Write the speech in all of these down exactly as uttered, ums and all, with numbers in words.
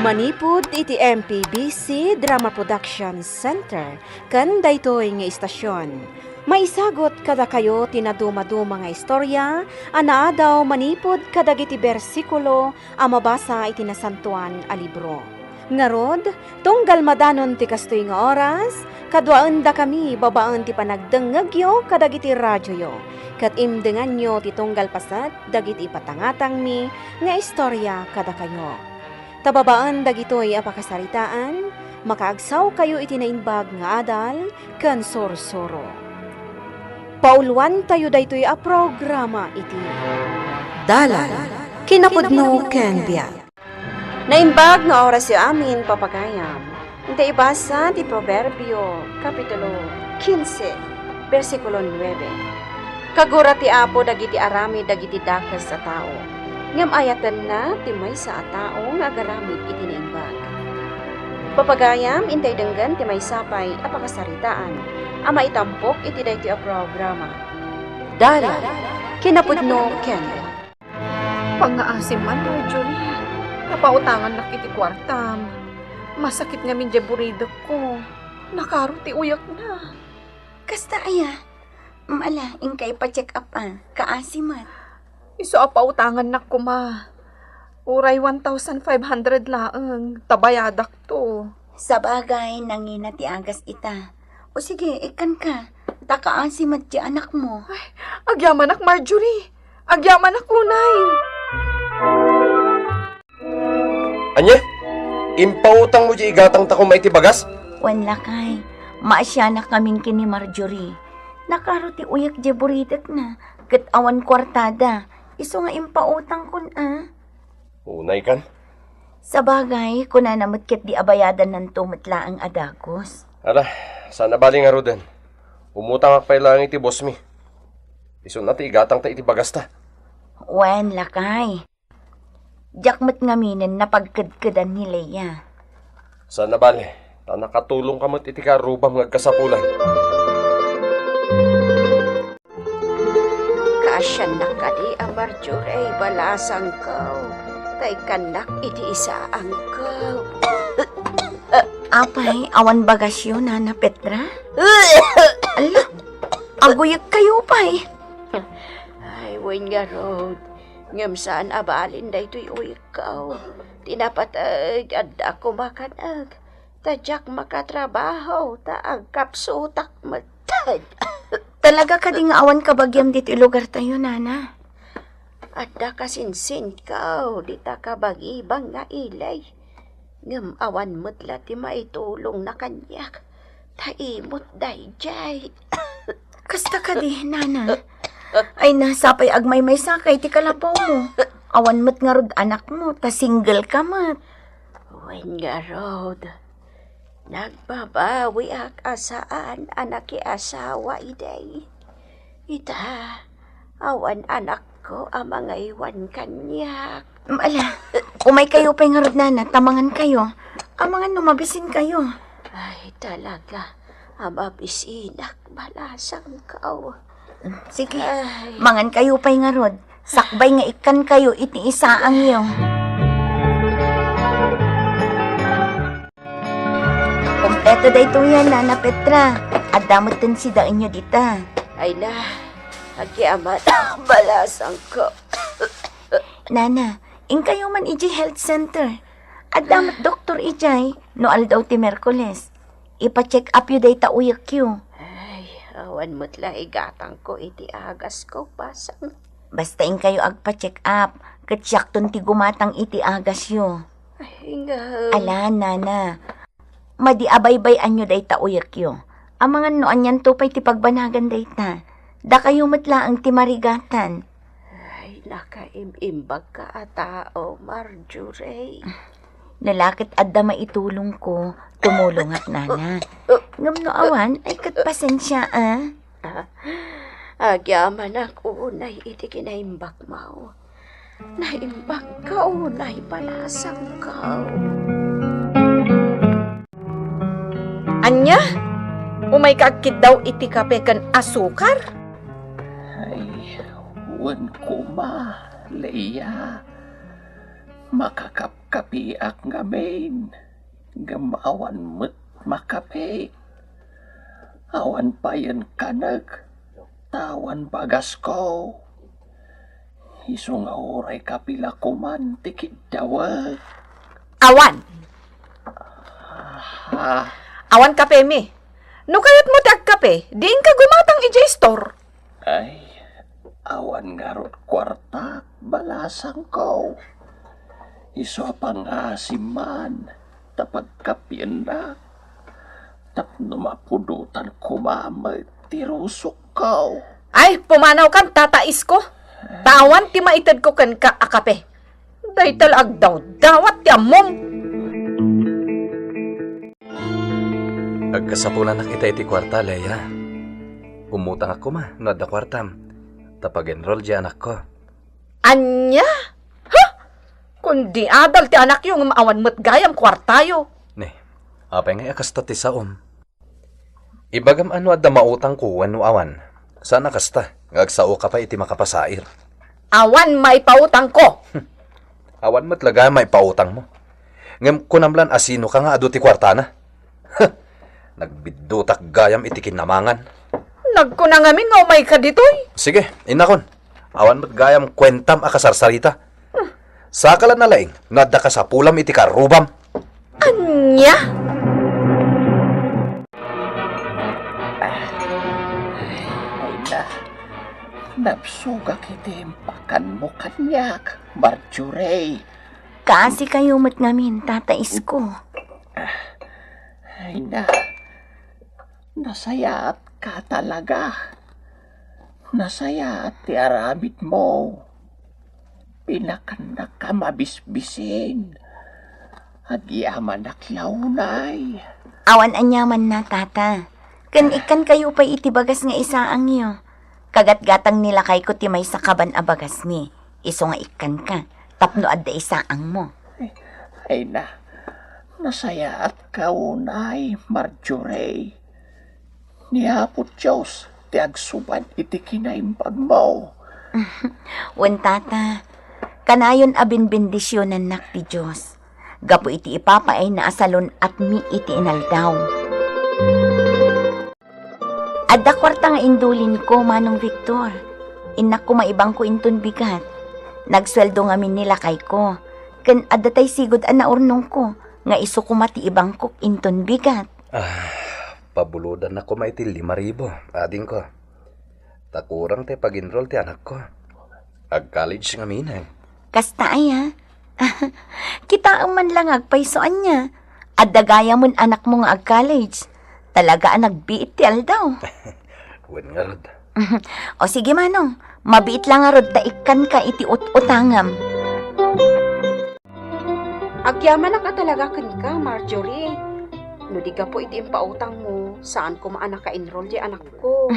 Manipud iti M P B C Drama Production Center ken daytoy nga istasion, maisagut kadakayo ti nadumaduma nga istorya a naadaw manipud kadagiti bersikulo a mabasa iti Nasantoan a Libro. Ngarud, tunggal madanon ti kastoy nga oras, kaduaendakami babaen ti panagdengngegyo kadagiti radioyo, ket imdenganyo ti tunggal paset dagiti ipatangatangmi nga istorya kadakayo. Ta babaen dagitoy a pakasaritaan, makaagsawkayo iti naimbag nga adal ken sursuro. Pauloantayo daytoy a programa iti Dalan, Kinapudno ken Biag. Naimbag nga orasyo amin, papagayam. Ita ibasa ti Proverbio, Kapitulo kinse, bersikulo nuebe. Kagura ti Apo dagiti aramid dagiti dakes a tao, ngem ayatenna ti maysa a tao nga agaramid iti naimbag. Papagayam, intay denggen ti maysa pay a pakasaritaan a maitampok iti daytoy a programa. Dalan, kinapudno ken Pangngaasim man, Marjorie. Napautangannak iti kuartam. Masakit ngamin diay buridekko. Nakaro ti uyekna. Kasta aya? Mala, inkay pa-check up a. Kaasi met. Isu a pautangannak koma. Uray one thousand five hundred laeng, ta bayadakto. Sabagay, nangina ti agas ita. O sige, ikkanka. Ta kaasi met ti anakmo. Ay, agyamanak, Marjorie. Agyamanak unay. Ania? Impautangmo diay igatangta koma iti bagas? Wen, lakay. Maasianak ngamin ken ni Marjorie. Nakaro ti uyek diay buridekna, ket awan kuartada. Isu nga impautangkon a. Unay kan? Sabagay, kunana met ketdi a bayadannanto met laeng a dagus. Ala, saan a bali ngaruden. Umutangak pay laeng iti bossmi. Isuna ti igatangta iti bagasta. Wen, lakay. Diak met ngaminen napagkedkedan ni Lea. Saan a bali, ta nakatulongka met iti kaarrubam nga agkasapulan. Kaasiannak kadi a Marjorie, balasangko, ta ikkannak iti isaangko. Apay, awan bagasyo, Nana Petra? Ala, aguyekkayo pay. Ay, wen ngarud, ngem saan a balin daytoy uyekko. Ti napateg, adda koma kanek. Ta diak makatrabaho, ta agkapsutak met. Talaga kadi nga awan kabagiam ditoy lugartayo, Nana? Adda kasinsinko dita kabagibang nga ili. Ngem awan met la ti maitulongna kaniak. Ta imot daydiay. Kasta kadi, Nana? Ay na, sapay agmaymaysaka iti kalapawmo. Awan met ngarud anakmo, ta single ka met. Wen ngarud, nagbabawiak a saan a nakiasawa idi. Ita, awan anakko a mangaywan kaniak. Mm, ala, umaykayo pay ngarud, Nana, ta mangankayo. Amangan no mabisinkayo. Ay, talaga, a mabisinak, balasangko. Sige, ay, mangankayo pay ngarud. Sakbay nga ikkankayo iti isaangyo. Kompleto daytoyen, Nana Petra. Adda metten sidaenyo dita. Ay na, agyamanak, balasangko. Nana, inkayo man idiay health center. Adda met doktor idiay no aldaw ti Miyerkules. Ipa-check upyo dayta uyekyo. Ay, awan met la igatangko iti agasko, basang. Basta inkayo agpa-check up, ket siakton ti gumatang iti agasyo. Ay, nga. Ala, Nana. Madi a baybay-anyo dayta uyekyo. Amangan no anianto pay ti pagbanagan dayta. Dakayo met laeng ti marigatan. Ay, nakaim-imbagka a tao, Marjorie. No la ket adda maitulongko, tumulongak, Nana. Ngem no awan, ay ket pasensia, a. Ah, agyamanak unay iti kinaimbagmo. Naimbagko unay, balasangko. Ania? Umayka agkiddaw iti kape ken asukar? Ay, wen koma, Lea. Makakapkapiak ngamin, ngem awan met makapik. Awan payen kanek, ta awan bagasko. Isu nga uray kapi la koman ti kiddawek. Awan. Ah. Awan kapemi. No kayatmo ti agkape, diinka gumatang idiay store. Ay, awan ngarud kuartak, balasangko. Isu a pangasim man, ta pagkapiennak. Tapno mapudotan koma met ti rusokko. Ay, pumanawkan, tataisko. Ta awan ti maitedko kenka a kape. Dayta la agdawdawat ti ammom. Agkasapulanak ita iti kuarta, Lea. Umutangak koma no adda kuartam, ta pag-enroll di anakko. Ania? Ha? Kundi adal ti anakyo ngem awan met gayam kuartayo. Ne, apay ngay a kasta ti saom? Ibagam a no adda mautangko wenno awan. Saan a kasta nga agsaoka pay iti makapasair. Awan maipautangko. Awan met la gayam maipautangmo. Ngem kunam lan a sinoka nga adu ti kuartana? Nagbiddutak gayam iti kinamangan. Nagkuna ngamin nga umayka ditoy. Sige, innakon. Awan met gayam kuentam a kasarsarita. Saka la nalaing no adda kasapulam iti karrubam. Ania? Ay na, nabsogak iti impakanmo kaniak, Marjorie. Kaasi kayo met ngamin, Tata Isko. Ay na, nasayaat ka talaga. Nasayaat ti aramidmo. Pinakannak a mabisbisin. Agyamanak la unay. Awan aniamanna, Tata. Ken ikkan kayo pay iti bagas nga isaangyo. Kagatgatang ni lakayko ti maysa kaban a bagasmi. Isu nga ikkanka, tapno adda isaangmo. Ay na, nasayaat ka unay, Marjorie. Ni Apo Dios ti agsubat iti kinaimbagmo. Wen, Tata, kanayon a binbendisionannak ti Dios gapu iti ipapaayna a salun-atmi iti inaldaw. Adda kuarta nga indulinko, Manong Victor. Innak koma ibangko inton bigat. Nagsueldo ngamin ni lakayko. Ken adda tay sigud a naurnongko nga isu koma ti ibangkok inton bigat. Ah, pabulodannak koma iti lima ribu, adingko. Ta kurang ti pag-enroll ti anakko. Ag-college ngamin, eh. Kasta aya? Kitaem man la nga agpayso ania. Adda gayamen anakmo nga ag-college. Talaga a nagbiit ti aldaw. Wen ngarud. O sige, Manong, mabiit la ngarud ta ikkanka iti ut-utangam. Agyamanak a talaga kenka, Marjorie. No di gapu iti impautangmo, saan koma a naka-enroll di anakko.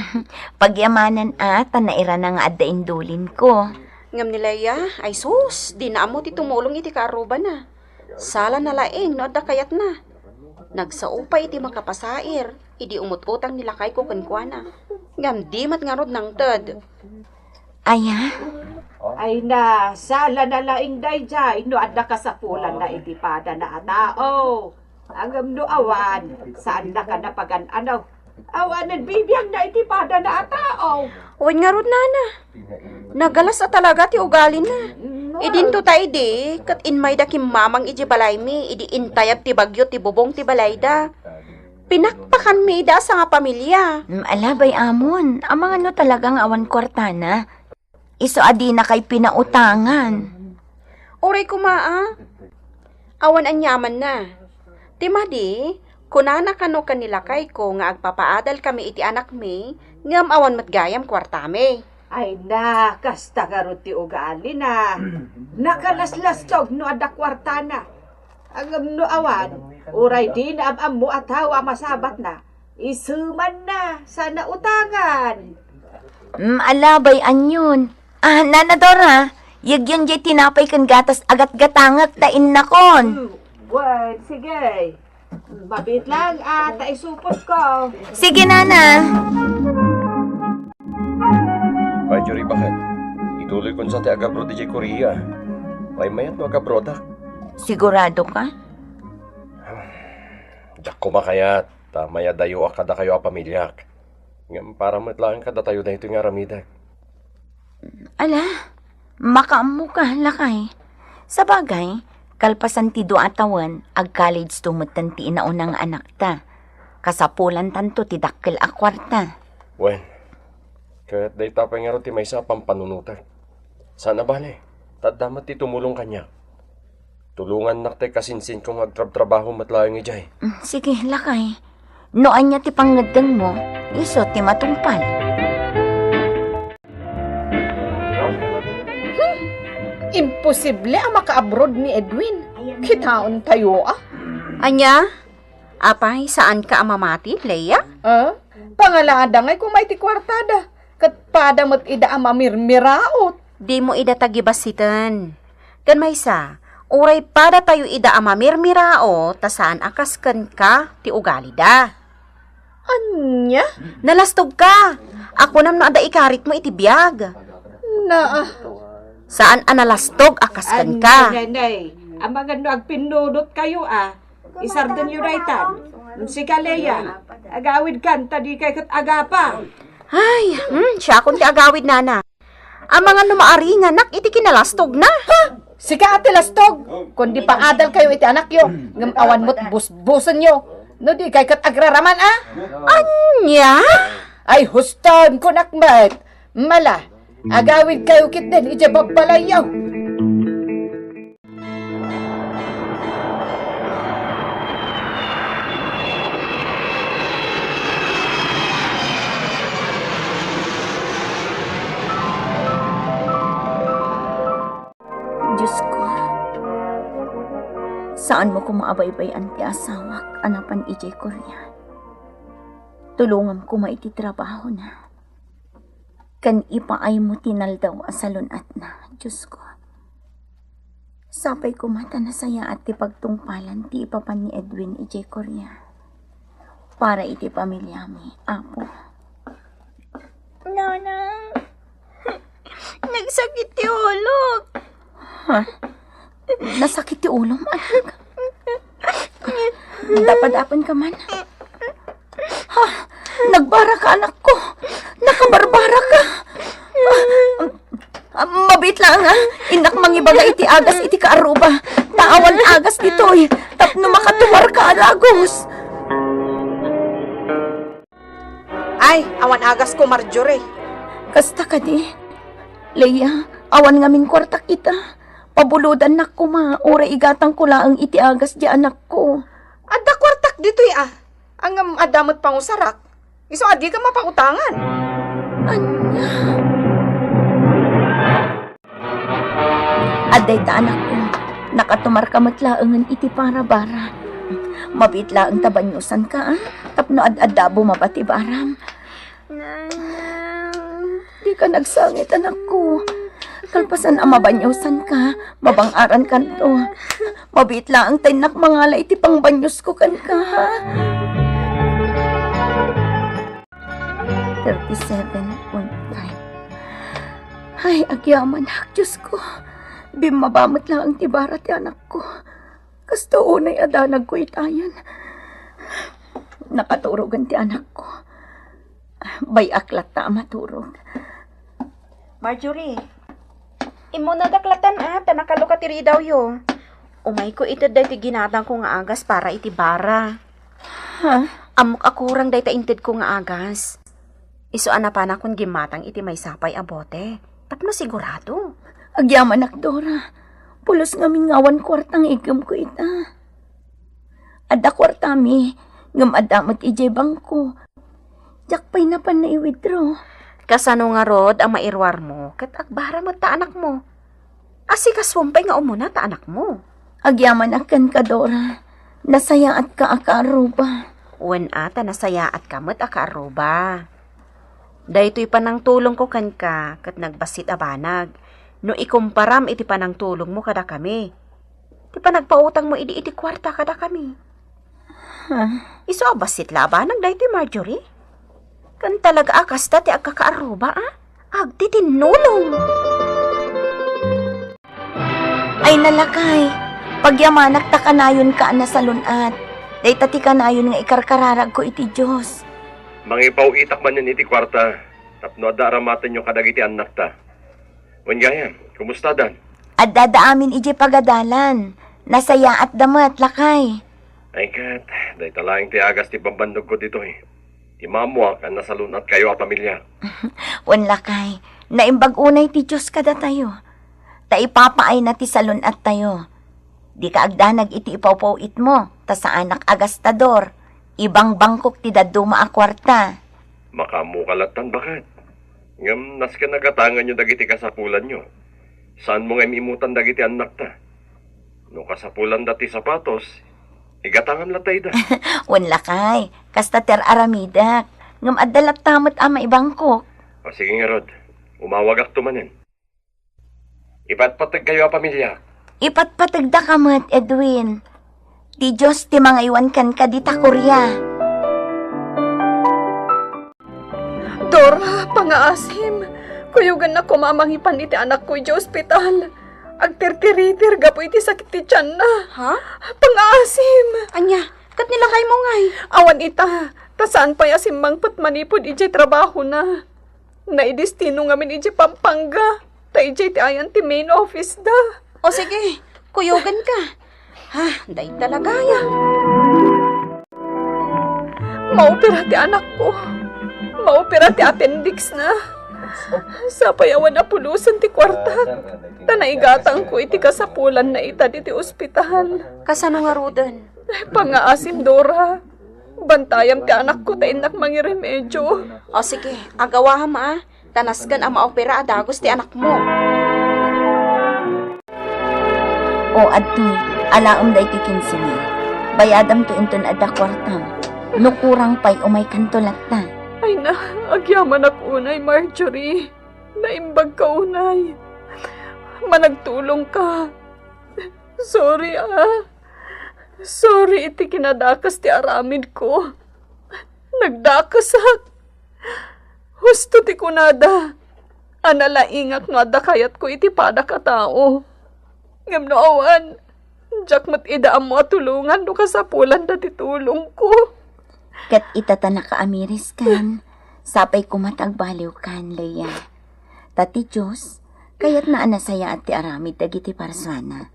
Pagyamanan a, ta nairana nga adda indulinko. Ngem ni Lea, ay sus, dina ammo ti tumulong iti kaarrubana. Sala na laeng no adda kayatna. Nagsao pay iti makapasair, idi umut-utang ni lakayko kenkuana. Ngem di met ngarud nangted. Aya? Ay na, sala na laeng daydiay no adda kasapulanna iti padana a tao. Ngem no awan, saannaka napagan-ano. Awanen bibiangna iti padana a tao. Wen ngarud, nana. Nagalas a talaga ti ugalina. Idinto ta idi, ket immayda kimmamang idiay balaymi, idi intayab ti bagyo ti bubong ti balayda. Pinakpakanmi ida a sangapamilia. Mm, ala, bay-amon. Amangan no talaga nga awan kuartana. Isu a dinakay pinautangan. Uray koma a. Awan aniamanna. Ti madi, kunana kano ken ni lakayko nga agpapaadalkami iti anakmi, ngem awan met gayam kuartami. Ay na, kasta ngarud ti ugalina. Nakalaslastog no adda kuartana. Ngem no awan, uray dina am-ammo a tao a masabatna, isumanna, sana utangan. Mm, ala, bay-anyon. Ah, Nana Dora, yegyon jay tinapay ken gatas a gatgatangek ta innakon. Mm, wen, sige. Mabiit lang, ah, ta isupot ko. Sige, Nana. Marjorie, baket? Ituloy kon sa ti agabro diay Korea. Maymayat no agabrodak. Sigurado ka? Diak koma kayat ta mayadayoak kadakayo a pamiliak. Ngem para met laeng kadatayo daytoy nga aramidek. Ala, makaammo ka, lakay. Sabagay, kalpasan ti dua a tawen, ag-college to metten ti inauna nga anakta. Kasapulantanto ti dakkel a kuarta. Wen, ket dayta pay ngarud ti maysa a pampanunotek. Saan a bale, ta adda met ti tumulong kaniak. Tulongannak ti kasinsinko nga agtrabtrabaho met laeng idiay. Mm, sige, lakay. No ania ti pangngeddengmo, isu ti matungpal. Hmm, imposible a maka-abroad ni Edwin. Kitaentayo, a. Ania? Apay, saanka a mamati, Leia? Ah? Pangalada ngay koma iti kuartada. Ket pada met ida a mamirmiraot. Dimo ida tagibasiten. Ken maysa, uray pada tayo ida a mamirmiraot, ta saan a kas kenka ti ugalida. Ania? Nalastogka. Kunam no adda ikaritmo iti biag. Naa. Saan a nalastog a kas kenka. Ania, Nenay? Amangan no agpinnunotkayo, a. Isardenyo daytan. Sika, Leia, agawidkan, ta dikay ket agapa. Ay, hmm, siakon ti agawid, nana. Amangan no maaringanak iti kinalastogna. Ha? Sika a ti lastog. Kundi paadalkayo iti anakyo, ngem awan met busbusenyo. No dikay ket agraraman, a? Ania? Ay, huston, kunak met. Mala, agawidkayo ketdin idiay babbalayyo. Diosko, saanmo koma a baybay-an ti asawak a napan idiay Korea. Tulongam koma iti trabahona. Ken ipaaymo ti naldaw a salun-atna, Diosko. Sapay koma ta nasayaat ti pagtungpalan ti ipapan ni Edwin idiay Korea. Para iti pamiliami, Apo. Nanang, nagsakit ti ulok. Ha? Nasakit ti ulom, anak? Dapadapan ka man. Ha? Nagbara ka, anakko. Nakabarbara ka. Ah, ah, mabiit laeng, a. Innak mangibaga iti agas iti kaarruba. Ta awan agas ditoy. Tapno makatumar ka a dagus. Ay, awan agasko, Marjorie. Kasta kadi? Leia, awan ngamin kuartak ita. Pabulodannak koma, uray igatangko laeng iti agas ti anakko. Adda kuartak ditoy, a. Ngem adda met pangusarak. Isu a dika mapautangan. Ania? Adda ita, anakko. Nakatumarka met laengen iti parabara. Mabiit laeng ta baniosanka, a? Tapno ad-adda a bumaba ti baram. Nanang. Dika nagsangit, anakko. Kalpasan a mabaniosanka, mabang-arankanto. Mabiit laeng ta innak mangala iti pangbaniosko kenka, ha? Thirty-seven point five. Ay, agyamanak, Diosko. Bimmaba met laeng ti bara ti anakko. Kasta unay a danagko itayan. Nakaturogen ti anakko. Bay-ak latta a maturog. Marjorie, immunadak latan, a, ta nakalo ka ti ridawyo. Umayko ited daytoy ginatangko nga agas para iti bara. Ha? Ammok a kurang dayta intedko nga agas. Isu a napanakon gimmatang iti maysa pay a bote, tapno sigurado. Agyamanak, Dora. Pulos ngamin nga awan kuarta nga iggem ko ita. Adda kuartami, ngem adda met idiay bangko. Diak pay napan nai-withdraw. Kasano ngarud a mairuarmo ket agbara met ta anakmo? Asikasuom pay nga umuna ta anakmo. Agyamanak kenka, Dora. Nasayaatka a kaarruba. Wen a, ta nasayaatka met a kaarruba. Daytoy panangtulongko kenka ket nagbassit a banag no ikumparam iti panangtulongmo kadakami. Ti panagpautangmo idi iti kuarta kadakami. Ha? Isu a bassit la a banag daytoy, Marjorie? Ken talaga a kasta ti agkakaarruba, a? Agtitinnulong! Ay, nalakay, pagyamanak ta kanayonka a nasalun-at. Dayta ti kanayon nga ikarkararagko iti Dios. Mangipaw-itak manen iti kuarta tapno adda aramatenyo kadagiti annakta. Wen gayam, kumustadan? Addada amin idiay pagadalan. Nasayaatda met, lakay. Ay ket, dayta laeng ti agas ti bambannogko ditoy. Ti maammoak a nasalun-atkayo a pamiliak. Wen, lakay, naimbag unay ti Dios kadatayo. Ta ipapaayna ti salun-attayo. Dika agdanag iti ipawpaw-itmo, ta saanak a gastador. Ibangbangkok ti dadduma a kuarta. Makaammoka lattan, baket. Ngem nasken a gatanganyo dagiti kasapulanyo. Saanmo nga im-imutan dagiti annakta. No kasapulanda ti sapatos, igatangan latta ida. Wen, lakay, kasta ti ar-aramidek. Ngem adda latta met a maibangkok. O sige ngarud, umawagakto manen. Ipatpategkayo a pamilya. Ipatpategdaka met, Edwin. Ti Dios ti mangaywan kenka dita Korea. Dora, pangaasim. Kuyogannak koma a mangipan iti anakko idiay ospital. Agtirtiritir gapu iti sakit ti tianna. Ha? Pangaasim. Ania, ket ni lakaymo ngay? Awan ita, ta saan pay a simmangpet manipud idiay trabahona. Naidestino ngamin idiay Pampanga, ta idiay ti ayan ti main office da. O sige, kuyoganka. Ha, dayta lagaya. Maopera ti anakko. Maopera ti appendix-na. Sapay awan a pulosen ti kuartak. Ta naigatangko iti kasapulanna ita ditoy ospital. Kasano ngaruden? Pangaasim, Dora. Bantayam ti anakko ta innak mangiremedio. O sige, agawam a. Ta nasken a maopera a dagus ti anakmo. O, adtoy, alaem daytoy kinse mil. Bayadamto inton adda kuartam. No kurang pay, umaykanto latta. Ay na, agyamanak unay, Marjorie. Naimbagka unay. Managtulongka. Sorry, ah. Sorry iti kinadakes ti aramidko. Nagdakesak. Husto ti kunada a nalaingak no adda kayatko iti padak a tao. Ngem no awan, diak met ida ammo a tulongan no kasapulanda ti tulongko. Ket ita ta nakaamiriskan, sapay koma ta agbaliwkan, Leia. Ta ti Dios, kayatna a nasayaat ti aramid dagiti parsuana.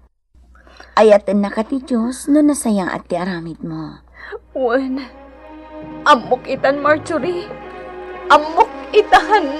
Ayatennaka ti Dios no nasayaat ti aramidmo. Wen, ammok itan, Marjorie. Ammok itan.